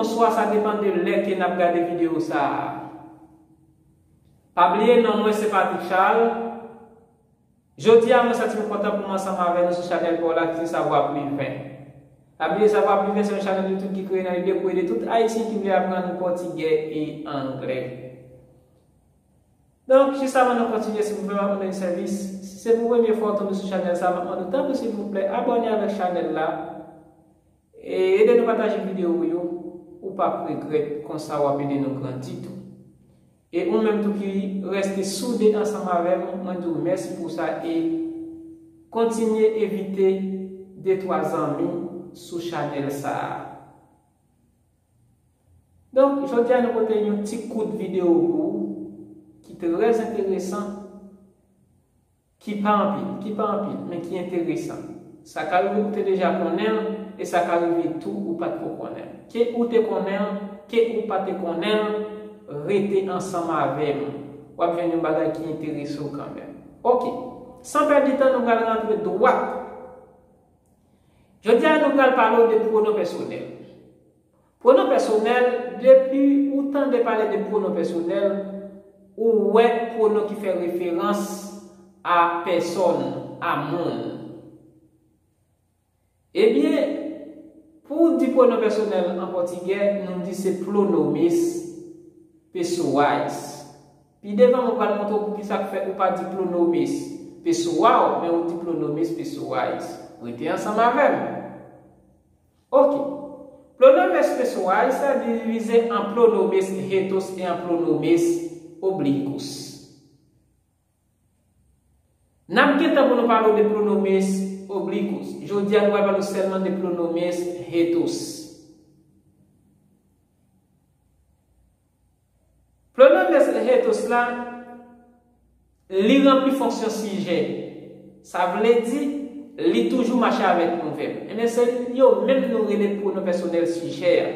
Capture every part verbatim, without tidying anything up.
Bonswa, sa depann de lè ke n ap gade videyo sa a. Pa bliye, non mwen se Patrick Charles. Jodi a, mwen santi m kontan pou m ansanm avè nou sou chanèl pa w la ki se Savoir Plus vingt. Pa bliye, Savoir Plus vingt se yon chanèl YouTube ki kreye nan lide pou ede tout Ayisyen ki vle aprann pòtigè e anglè. Donk, jis avan nou kontinye, silvouplè, m ap mande yon sèvis. Si se pou premye fwa w tonbe sou chanèl sa, m ap mande w, tanpri, silvouplè, abòne avèk chanèl la. E ede nou pataje videyo yo, ou p ap regrèt, konsa w ap ede nou grandi tou. E ou menm tou ki rete soude ansanm avè m, mwen di w mèsi pou sa e kontinye envite de twa zanmi sou chanèl sa a. Donk, jodi a nou pote yon ti kout videyo pou ou ki trè enteresan, ki pa anpil, ki pa anpil, men ki enteresan. Sa ka rive ou te deja konnen l, e sa ka rive tou ou pa t ko konnen l. Ke ou te konnen l, ke ou pa te konnen l, rete ansanm avè m. W ap jwenn yon bagay ki enterese w kanmenm. Oke, san pèdi tan, nou pral rantre dwat. Jodi a, nou pral pale w de pwonon pèsonèl. Pwonon pèsonèl, depi ou tande pale de pwonon pèsonèl, ou wè pwonon ki fè referans a pèsòn, a moun. Ebyen, pou w di pwonon pèsonèl an pòtigè, nou di se pronomes pessoais. Pi devan, mwen pral montre w poukisa k fè ou pa di pronomes pessoal, men ou di pronomes pessoais. Rete ansanm avè m. Oke. Pronomes pessoais divize an pronomes retos e an pronomes oblíquos. N ap gen tan pou nou pale de pronomes oblíquos. Jodi a, nou pral pale sèlman de pronomes retos. Pronomes retos la, li ranpli fonksyon sijè. Sa vle di, li toujou mache avèk yon vèb. Ebyen, se yo menm nou rele pwonon pèsonèl sijè a.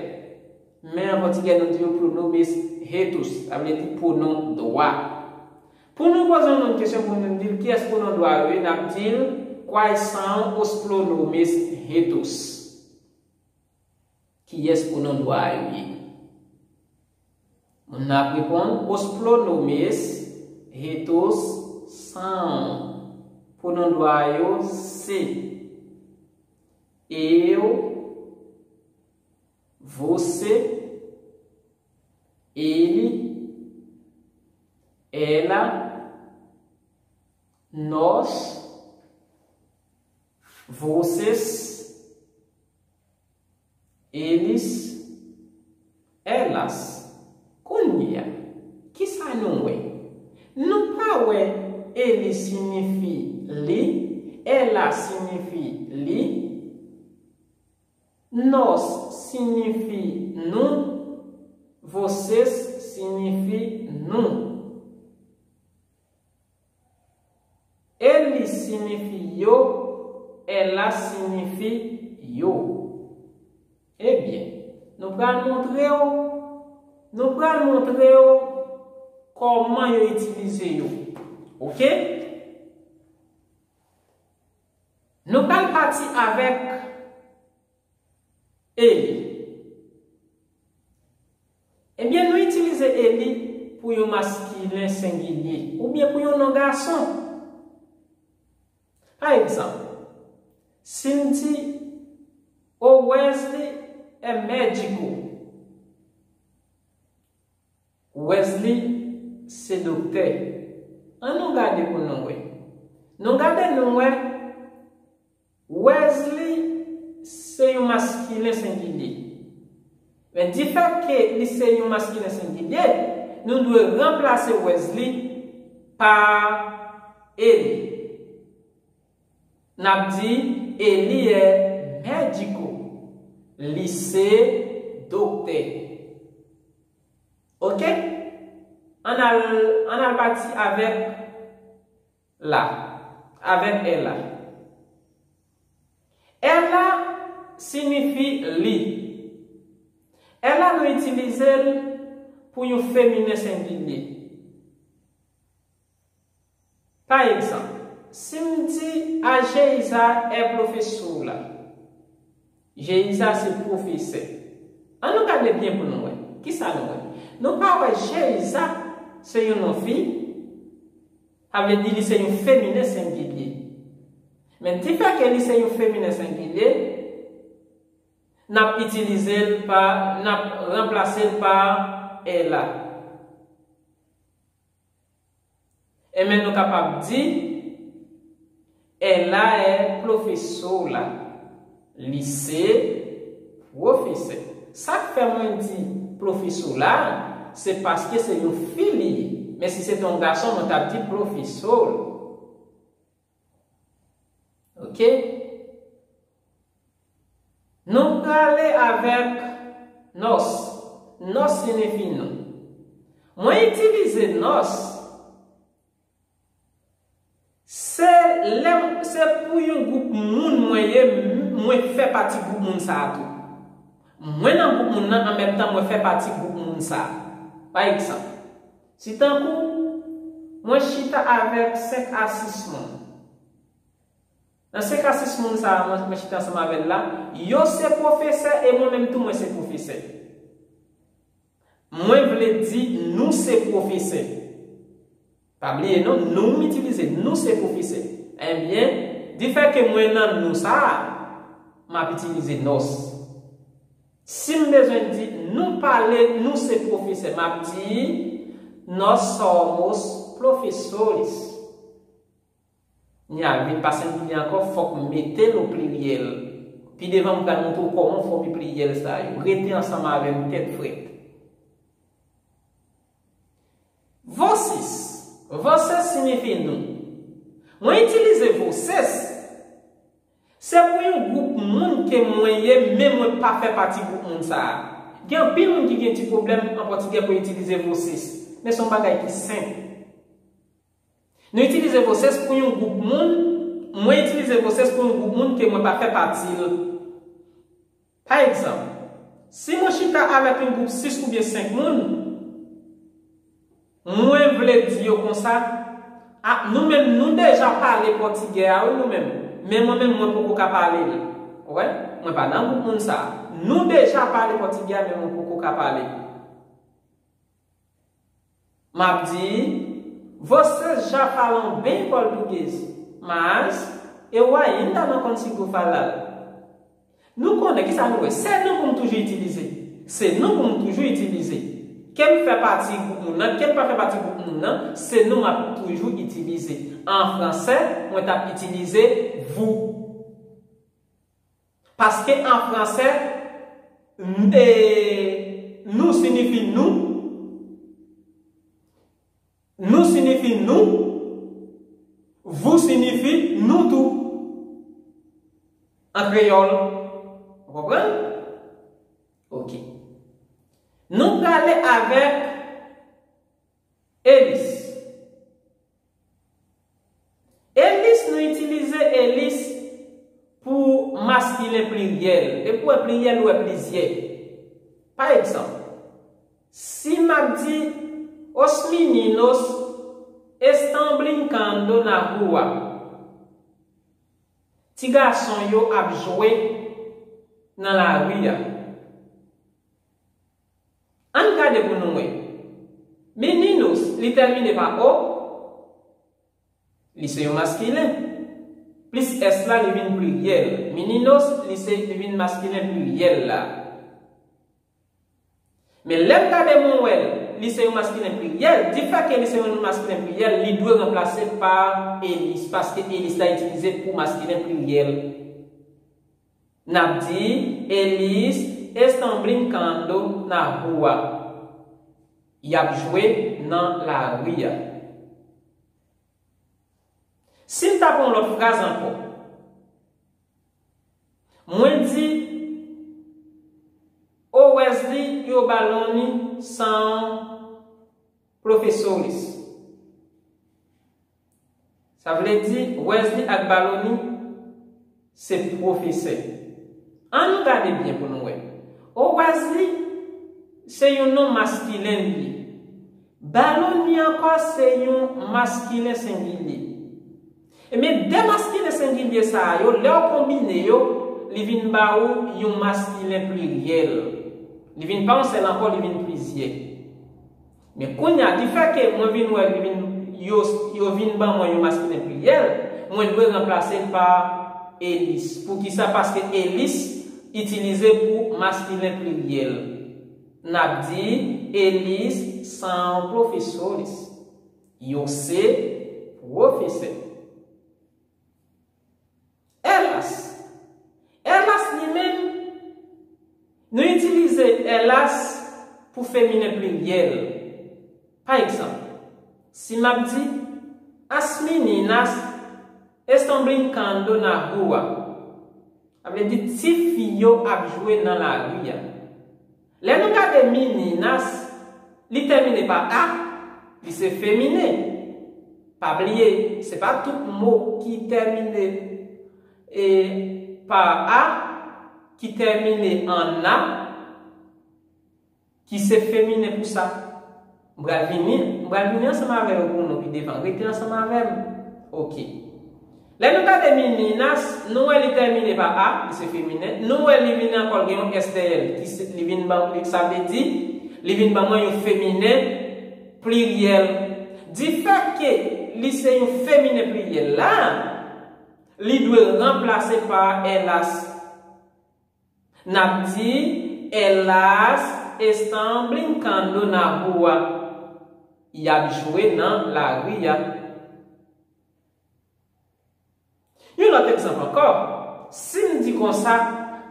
Men an pòtigè, nou di yo pronomes retos. Sa vle di pwonon dwa. Pou nou poze yon moun kesyon pou nou di l kiyès pwonon dwa yo ye, n ap di l quais são os pronomes retos. Kiyès pwonon dwa yo ye? Moun nan ap reponn, os pronomes retos são. Pwonon dwa yo se eu, você, ele, ela, nós, vocês, eles, elas. Kounye a, kisa nou wè? Nou pa wè ele siyifi li, ela siyifi li, nós siyifi nou, vocês siyifi nou. Ele siyifi yo, ela siyifi yo. Ebyen, nou pral montre w, nou pral montre w kòman yo itilize yo. Oke? Nou pral pati avèk eli. Ebyen, nou itilize eli pou yon maskilen sengilye oubyen pou yon non gason. Pa egzanp, si m di, o Wesley é médico. Wesley se doktè. An nou gade pou nou wè. Nou gade, nou wè. Wesley se yon maskilen sengilye. Men difèt ke li se yon maskilen sengilye, nou dwe ranplase Wesley pa eli. N ap di, ele é médico. Li se doktè. Oke? Ann al, ann al pati avèk la, avèk ela. Ela siyifi li. Ela nou itilize l pou yon feminen sengilye. Pa egzanp, si m di a Geisa é profesora, Geisa se pwofesè. An nou gade byen pou nou wè. Kisa nou wè? Nou pa wè Jeiza se yon non fi? Sa vle di li se yon feminen sengilye. Men difèke li se yon feminen sengilye, n ap itilize l pa, n ap ranplase l pa elle a. Enben nou kapab di, ela è pwofesola. Li se pwofesè. Sa k fè mwen di pwofesola, se paske se yon fi li ye. Men si se te yon gason, mwen t ap di pwofesol. Oke? Nou prale avèk nòs. Nòs siyifi nou. Mwen itilize nòs, se lè m- se pou yon gwoup moun mwen ye, m- mwen fè pati gwoup moun sa a tou. Mwen nan gwoup moun nan, an menm tan mwen fè pati gwoup moun sa a. Pa egzanp, si tankou mwen chita avèk senk a sis moun. Nan senk a sis moun sa a, mwen, mwen chita ansanm avè l la, yo se pwofesè e mwen menm tou mwen se pwofesè. Mwen vle di nou se pwofesè. Pa bliye non, nou m itilize, nou se pwofesè. Ebyen, difèke mwen nan nou sa a, m ap itilize nòs. Si m bezwen di nou pale, nou se pwofesè, m ap di nós somos professores. Ni a vin pa sengilye ankò, fòk m mete l o pliryèl. Pi devan m pral montre w kòman w fòme pliryèl sa yo. Rete ansanm avè m tèt frèt. Vocês. Vocês siyifi nou. Mwen itilize vocês. Se pou yon gwoup moun ke mwen ye, men mwen pa fè pati gwoup moun sa a. Gen anpil moun ki gen ti pwoblèm an pòtigè pou yo itilize vocês. Men se yon bagay ki senp. Nou itilize vocês pou yon gwoup moun, mwen itilize vocês pou yon gwoup moun ke mwen pa fè pati l. Pa egzanp, si mwen chita avèk yon gwoup sis oubyen senk moun, mwen vle di yo konsa, a, nou menm nou deja pale pòtigè a wi nou menm, men mwen menm mwen poko ka pale l. Ou wè, mwen pa nan gwoup moun sa a. Nou deja pale pòtigè a, men mwen poko ka pale l. M ap di, vocês já falam bem português, mas eu ainda não consigo falar. Nou konnen kisa nou wè, se nou pou m toujou itilize. Se nou pou m toujou itilize. Ke m fè pati gwoup moun nan, ke m pa fè pati gwoup moun nan, se nou m ap toujou itilize. An fransè, mwen t ap itilize vous. Paske an fransè, n- e, nous siyifi nou, nous siyifi nou, vous siyifi nou tou. An kreyòl, ou konprann? Oke. Nou prale avèk eles. Eles, nou itilize eles pou maskilen pliryèl. Depi w wè pliryèl, ou wè plizyè. Pa egzanp, si m ap di, os meninos estão brincando na rua. Ti gason yo ap jwe nan lari a. Ann gade pou nou wè. Meninos, li tèmine pa o, li se yon maskilen. Plis s la, li vin pliryèl. Meninos, li se, li vin maskilen pliryèl la. Men lè m gade mwen wè l, li se yon maskilen pliryèl, difèke li se yon maskilen pliryèl, li dwe ranplase pa eles, paske eles la itilize pou maskilen pliryèl. N ap di, eles estão brincando na rua. Y ap jwe nan lari a. Si m ta pran yon lòt fraz ankò, mwen di, o Wesley e o Baloni são professores. Sa vle di, Wesley ak Baloni se pwofesè. Ann gade byen pou nou wè. O Wesley se yon non maskilen li ye. Baloni ankò se yon maskilen sengilye. Ebyen, de maskilen sengilye sa a yo, lè w konbine yo, li vin ba ou yon maskilen pliryèl. Li vin pa yon sèl ankò, li vin plizyè. Men kounye a, difè ke mwen vin wè li vin, yo, yo vin ban mwen yon maskilen pliryèl, mwen dwe ranplase l pa elis. Poukisa? Paske elis itilize pou maskilen pliryèl. N ap di elis sans professores. Yo se pwofesè. Elas. Elas li menm, nou itilize elas pou feminen pliryèl. Pa egzanp, si m ap di, as meninas estão brincando na rua, sa vle di ti fi yo ap jwe nan lari a. Lè nou gade meninas, li tèmine pa a, li se feminen. Pa bliye, se pa tout mo ki tèmine e pa a, ki tèmine an a, ki se feminen pou sa. M pral vini, m pral vini ansanm avè yo pou nou pi devan. Rete ansanm avè m. Oke. Lè nou gade meninas, nou wè li tèmine pa a, li se feminen. Nou wè li vin ankò gen yon s dèyè l, ki se, li vin ban, sa vle di, li vin ban mwen yon feminen pliryèl. Difè ke li se yon feminen pliryèl la, li dwe ranplase pa elas. N ap di, elas estão brincando na rua. Y ap jwe nan lari a. Yon lòt egzanp ankò, si m di konsa,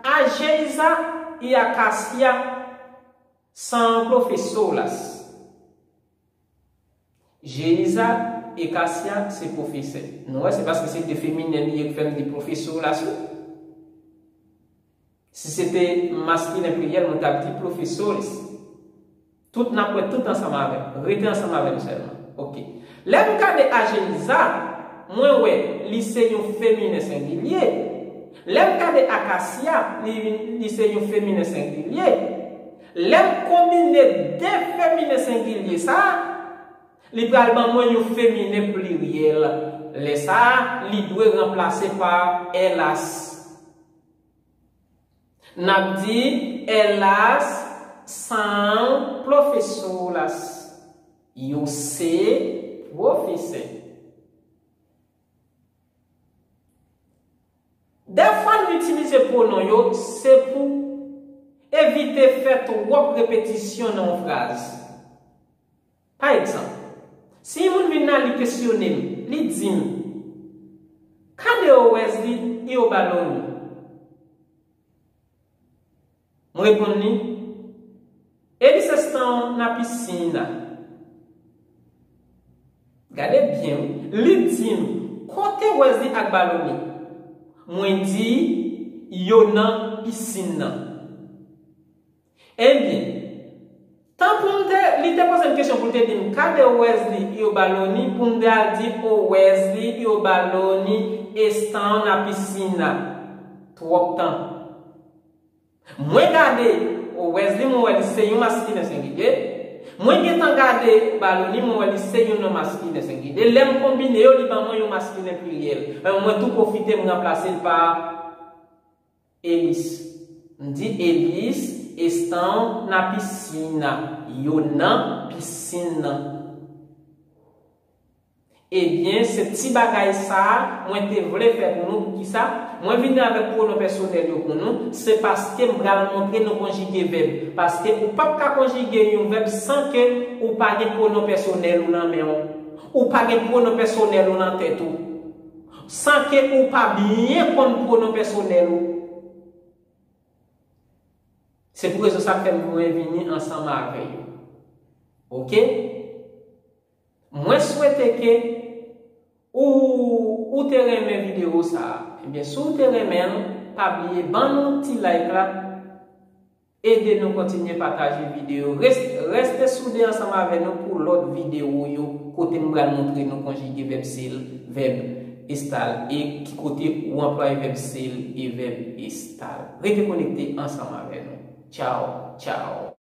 a Geisa e a Kasia são professoras. Geisa e Kasia se pwofesè. Nou wè, se paske se de feminen li ye k fè m di professoras wi. Si se te maskilen pliryèl, mwen t ap di profesores. Tout n ap wè tout ansanm avè m. Rete ansanm avè m sèlman. Oke. Lè m gade a Geisa, mwen wè li se yon feminen sengilye. Lè m gade a Kasia, li, li se yon feminen sengilye. Lè m konbine de feminen sengilye sa a, li pral ban mwen yon feminen pliryèl. Lè sa a, li dwe ranplase pa elas. N ap di, elas são professoras. Yo se pwofesè. Dèfwa nou itilize pwonon yo, se pou evite fè twòp repetisyon nan yon fraz. Pa egzanp, si yon moun vin la, li kesyone m, li di m, cadê o Wesley e o Baloni? Mwen reponn li, eles estão na piscina. Gade byen wi. Li di m, kote Wesley ak Baloni? Mwen di, yo nan pisin nan. Ebyen, tan pou m te, li te poze m kesyon pou l te di m, cadê o Wesley e o Baloni? Pou m te al di, o Wesley e o Baloni estão na piscina. Twòp tan. Mwen gade o Wesley, mwen wè li se yon maskilen sengilye. Mwen gentan gade Baloni, mwen wè li se yon non maskilen sengilye. Lè m konbine yo, li ban mwen yon maskilen pliryèl. Mwen tou pwofite, m ranplase l pa eles. M di, eles estão na piscina. Yo nan pisin nan. Ebyen, se ti bagay sa a mwen te vle fè pou nou. Poukisa mwen vini avèk pwonon pèsonèl yo pou nou? Se paske m pral montre nou konjige vèb. Paske ou p ap ka konjige yon vèb san ke ou pa gen pwonon pèsonèl ou nan men w. Ou pa gen pwonon pèsonèl ou nan tèt ou. San ke ou pa byen konn pwonon pèsonèl ou. Se pou rezon sa k fè mwen vini ansanm avè yo. Oke? Mwen swete ke ou, ou te renmen videyo sa a. Ebyen, si w te renmen l, pa bliye ban nou ti like la. Ede nou kontinye pataje videyo. Res-, reste soude ansanm avè nou pou lòt videyo yo, kote m pral montre nou konjige vèb se l, vèb estal, e ki kote ou anplwaye vèb se l e vèb estal. Rete konekte ansanm avè nou. Tchaw, tchaw.